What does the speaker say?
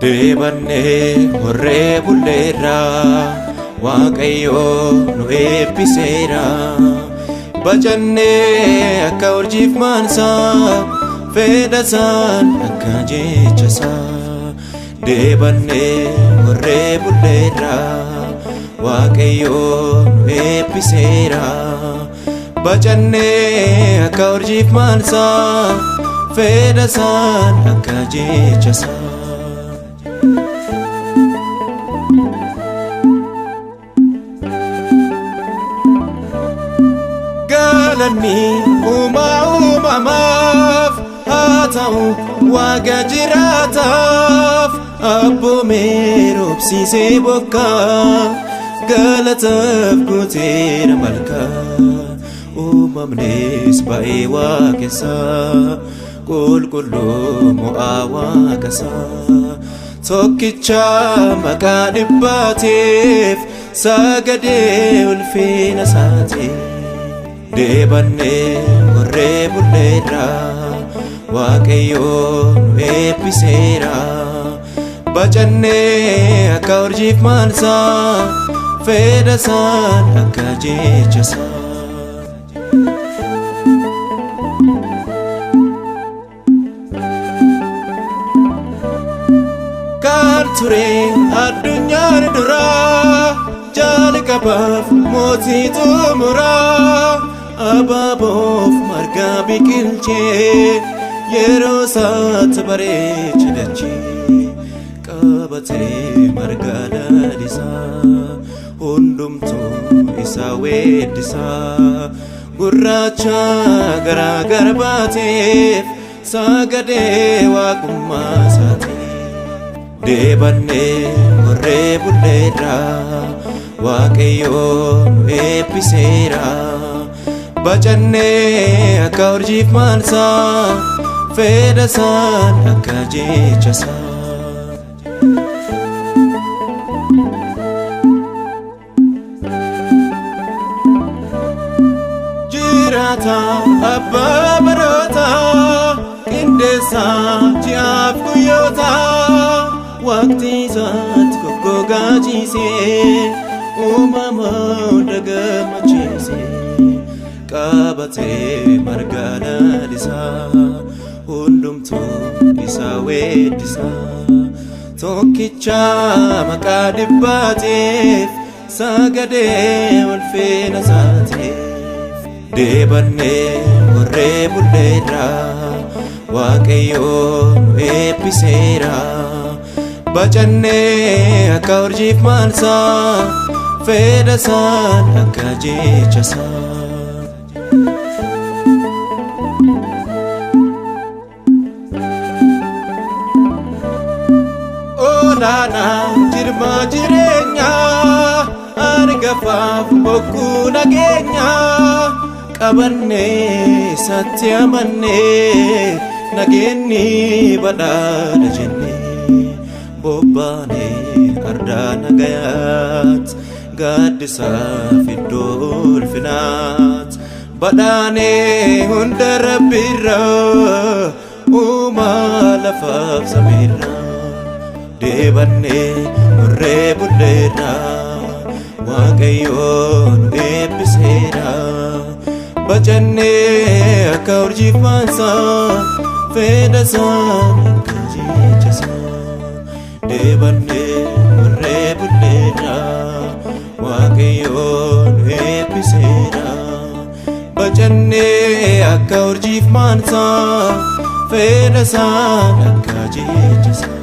Deebannee horree bulleerra, Waaqayyoo nu eebbiseera. Bacannee akka urjiif maansaa, fedhasaan akka jechasaa. Deebannee horree bulleerra, Waaqayyoo nu eebbiseera. Bacannee akka urjiif maansaa, fedhasaan akka jechasaa. Galanni uumaa uumamaaf haa ta'u, waaqa jiraataaf, abboomee roobsiisee bokkaa, galataaf guuteera malkaa. Uumamnes baay'ee waaqessaa, qulqulluu mo'aa waaqasaa, tokkicha maqaa dhibbaateef sagadee ulfina isaatiif. Deebannee horree bulleerra, Waaqayyoo nu eebbiseera. Bacannee akka urjiif maansaa, fedhasaan akka jechasaa. Kan ture addunyaan duraa, jalqabaaf mootii xumuraa, abaaboof marga biqilchee, yeroo isaatti bareeche dachee, qabatee marga lalisaa, hundumtuu isa weeddisaa, gurraacha garaa garbaateef sagadee waaqummaa isaatiif. Deebannee horree bulleerra, Waaqayyoo nu eebbiseera. Bacannee akka urjiif maansaa, fedhasaan akka jechasaa. Jiraata abbaa baroota, qindeessaa ji'aaf guyyoota, waqtii isaatti goggogaa ciisee, uumama hunda gammachiisee, qabatee marga lalisaa, hundumtuu isa weeddisaa, tokkicha maqaa dhibbaateef sagadee ulfina isaatiif. Deebannee horree bulleerra, Waaqayyoo nu eebbiseera. Bacannee akka urjiif maansaa, fedhasaan akka jechasaa. Olaanaa jirma jireenyaa, hangafaaf bokkuu nageenyaa, qabannee isatti amannee, nageenyi badhaadha jennee, bobbaanee ardaa nagayaat, gaaddisaaf iddoo ulfinaat, badhaanee hunda rabbiirraa, uumaa lafaaf samiirraa. Deebannee horree bulleerra, Waaqayyoo nu eebbiseera. Bacannee akka urjiif maansaa, fedhasaan akka jechasaa. Deebannee horree bulleerra, Waaqayyoo nu eebbiseera. Bacannee akka urjiif maansaa, fedhasaan akka jechasaa.